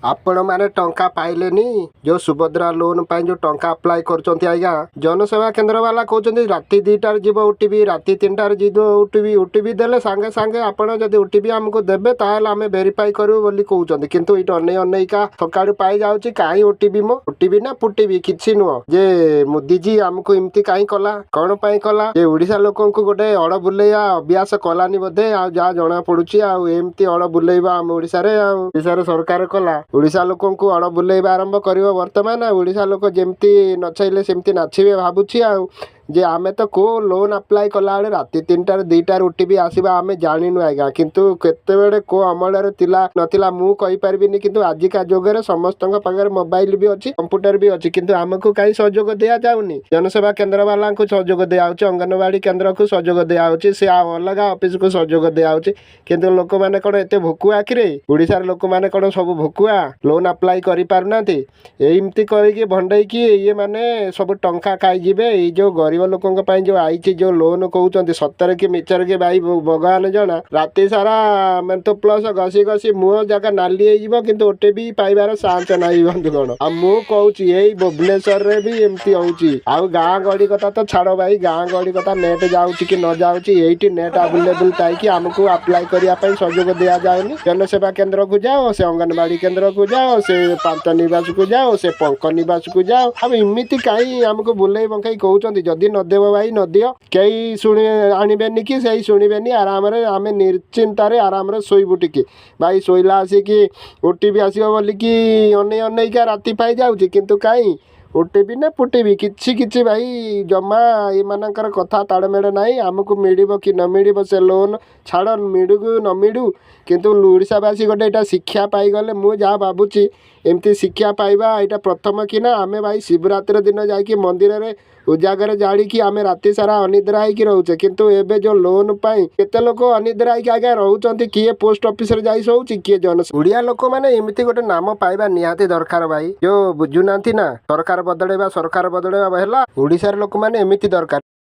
ଆପଣମାନେ ଟଙ୍କା ପାଇଲେନି? ଯୋଉ ସୁଭଦ୍ରା ଲୋନ୍ ପାଇଁ ଯୋଉ ଟଙ୍କା ଆପ୍ଲାଏ କରୁଛନ୍ତି ଆଜ୍ଞା, ଜନସେବା କେନ୍ଦ୍ର ବାଲା କହୁଛନ୍ତି ରାତି 2ଟାରେ ଯିବ ଓଟିପି, ରାତି 3ଟାରେ ଯିବ ଓଟିପି। ଓଟିପି ଦେଲେ ସାଙ୍ଗେ ସାଙ୍ଗେ ଆପଣ ଯଦି ଓଟିପି ଆମକୁ ଦେବେ, ତାହେଲେ ଆମେ ଭେରିଫାଇ କରିବୁ ବୋଲି କହୁଛନ୍ତି। କିନ୍ତୁ ଏଇଠି ଅନେଇ ଅନେଇକା ସକାଳୁ ପାଇଯାଉଛି। କାହିଁ ଓଟିପି ମୋ? ଓଟିପି ନା ପୁଟିପି କିଛି ନୁହଁ। ଯେ ମୋଦିଜୀ ଆମକୁ ଏମିତି କାହିଁ କଲା? କଣ ପାଇଁ କଲା? ଯେ ଓଡ଼ିଶା ଲୋକଙ୍କୁ ଗୋଟେ ଅଳ ବୁଲେଇବା ଅଭ୍ୟାସ କଲାନି ବୋଧେ, ଆଉ ଯାହା ଜଣା ପଡୁଛି। ଆଉ ଏମିତି ଅଳ ବୁଲେଇବା ଆମ ଓଡ଼ିଶାରେ, ଆଉ ଓଡ଼ିଶାରେ ସରକାର କଲା, ଓଡ଼ିଶା ଲୋକଙ୍କୁ ଅଳ ବୁଲେଇବା ଆରମ୍ଭ କରିବ ବର୍ତ୍ତମାନ। ଆଉ ଓଡ଼ିଶା ଲୋକ ଯେମିତି ନଚେଇଲେ ସେମିତି ନାଚିବେ ଭାବୁଛି। ଆଉ ଯେ ଆମେ ତ କୋଉ ଲୋନ୍ ଆପ୍ଲାଏ କଲାବେଳେ ରାତି 3ଟାରେ, 2ଟାରେ ଓଟିପି ଆସିବା ଆମେ ଜାଣିନୁ ଆଜ୍ଞା। କିନ୍ତୁ କେତେବେଳେ କୋଉ ଅମଳରେ ଥିଲା ନଥିଲା, ମୁଁ କହିପାରିବିନି। କିନ୍ତୁ ଆଜିକା ଯୁଗରେ ସମସ୍ତଙ୍କ ପାଖରେ ମୋବାଇଲ ବି ଅଛି, କମ୍ପ୍ୟୁଟର ବି ଅଛି। କିନ୍ତୁ ଆମକୁ କାହିଁ ସହଯୋଗ ଦିଆଯାଉନି? ଜନସେବା କେନ୍ଦ୍ର ବାଲାଙ୍କୁ ସହଯୋଗ ଦିଆଯାଉଛି, ଅଙ୍ଗନବାଡ଼ି କେନ୍ଦ୍ରକୁ ସହଯୋଗ ଦିଆଯାଉଛି, ସେ ଆଉ ଅଲଗା ଅଫିସକୁ ସହଯୋଗ ଦିଆଯାଉଛି। କିନ୍ତୁ ଲୋକମାନେ କ'ଣ ଏତେ ଭୋକୁଆ କିରେ? ଓଡ଼ିଶାର ଲୋକମାନେ କ'ଣ ସବୁ ଭୋକୁଆ, ଲୋନ୍ ଆପ୍ଲାଏ କରିପାରୁନାହାନ୍ତି? ଏମିତି କରିକି ଭଣ୍ଡେଇକି ଇଏ ମାନେ ସବୁ ଟଙ୍କା ଖାଇଯିବେ। ଏଇ ଯୋଉ ଗରିବ ଲୋକଙ୍କ ପାଇଁ ଯୋଉ ଆଇଛି, ଯୋଉ ଲୋନ୍ କହୁଛନ୍ତି, ସତରେ କି ମିଛରେ କି ଭାଇ ଭଗବାନ ଜଣା। ରାତି ସାରା ମେନ୍ଥୋ ପ୍ଲସ୍ ଘଷି ଘଷି ମୁହଁ ଯାକ ନାଲି ହେଇଯିବ, କିନ୍ତୁ ଓଟିପି ପାଇବାର ଚାନ୍ସ ନାହିଁ ବନ୍ଧୁଗଣ। ଆଉ ମୁଁ କହୁଛି, ଏଇ ଭୁବନେଶ୍ୱରରେ ବି ଏମିତି ହଉଛି। ଆଉ ଗାଁ ଗହଳି କଥା ତ ଛାଡ଼ ଭାଇ। ଗାଁ ଗହଳି କଥା ନେଟ୍ ଯାଉଛି କି ନ ଯାଉଛି, ଏଇଠି ନେଟ୍ ଆଭେଲେବୁଲ୍ ଥାଇକି ଆମକୁ ଆପ୍ଲାଏ କରିବା ପାଇଁ ସହଯୋଗ ଦିଆଯାଉନି। ଜନସେବା କେନ୍ଦ୍ରକୁ ଯାଅ, ସେ ଅଙ୍ଗନବାଡ଼ି କେନ୍ଦ୍ରକୁ ଯାଅ, ସେ ପାନ୍ଥ ନିବାସକୁ ଯାଅ, ସେ ପଙ୍କ ନିବାସକୁ ଯାଅ। ଆଉ ଏମିତି କାହିଁ ଆମକୁ ବୁଲେଇ ବଙ୍କେଇ କହୁଛନ୍ତି? ଯଦି ନଦେବ ଭାଇ, ନଦିଅ। କେହି ଶୁଣି ଆଣିବେନି କି ସେଇ ଶୁଣିବେନି। ଆରାମରେ ଆମେ ନିର୍ଚିନ୍ତାରେ ଆରାମରେ ଶୋଇବୁ ଟିକେ ଭାଇ। ଶୋଇଲା ଆସିକି ଓଟିପି ଆସିବ ବୋଲିକି ଅନେଇ ଅନେଇକା ରାତି ପାଇ ଯାଉଛି, କିନ୍ତୁ କାହିଁ ଓଟିପି ନା ପୁଟିପି କିଛି କିଛି ଭାଇ। ଜମା ଏମାନଙ୍କର କଥା ତାଳମେଳ ନାହିଁ। ଆମକୁ ମିଳିବ କି ନ ମିଳିବ ସେ ଲୋନ୍ ଛାଡ଼, ମିଳୁ କି ନ ମିଳୁ, କିନ୍ତୁ ଓଡ଼ିଶାବାସୀ ଗୋଟେ ଏଇଟା ଶିକ୍ଷା ପାଇଗଲେ। ମୁଁ ଯାହା ଭାବୁଛି, ଏମିତି ଶିକ୍ଷା ପାଇବା ଏଇଟା ପ୍ରଥମ କି ନା ଆମେ ଭାଇ ଶିବରାତ୍ରି ଦିନ ଯାଇକି ମନ୍ଦିରରେ ଉଜାଗର ଜାଳିକି ଆମେ ରାତି ସାରା ଅନିଦ୍ରା ହେଇକି ରହୁଛେ। କିନ୍ତୁ ଏବେ ଯୋଉ ଲୋନ୍ ପାଇଁ କେତେ ଲୋକ ଅନିଦ୍ରା ହେଇକି ଆଜ୍ଞା ରହୁଛନ୍ତି। କିଏ ପୋଷ୍ଟ ଅଫିସରେ ଯାଇ ଶୋଉଛି, କିଏ ଜନ ଓଡ଼ିଆ ଲୋକମାନେ ଏମିତି ଗୋଟେ ନାମ ପାଇବା ନିହାତି ଦରକାର ଭାଇ। ଯୋଉ ବୁଝୁନାହାନ୍ତି ନା, ସରକାର ବଦଳେଇବା, ସରକାର ବଦଳେଇବା ହେଲା, ଓଡ଼ିଶାର ଲୋକମାନେ ଏମିତି ଦରକାର।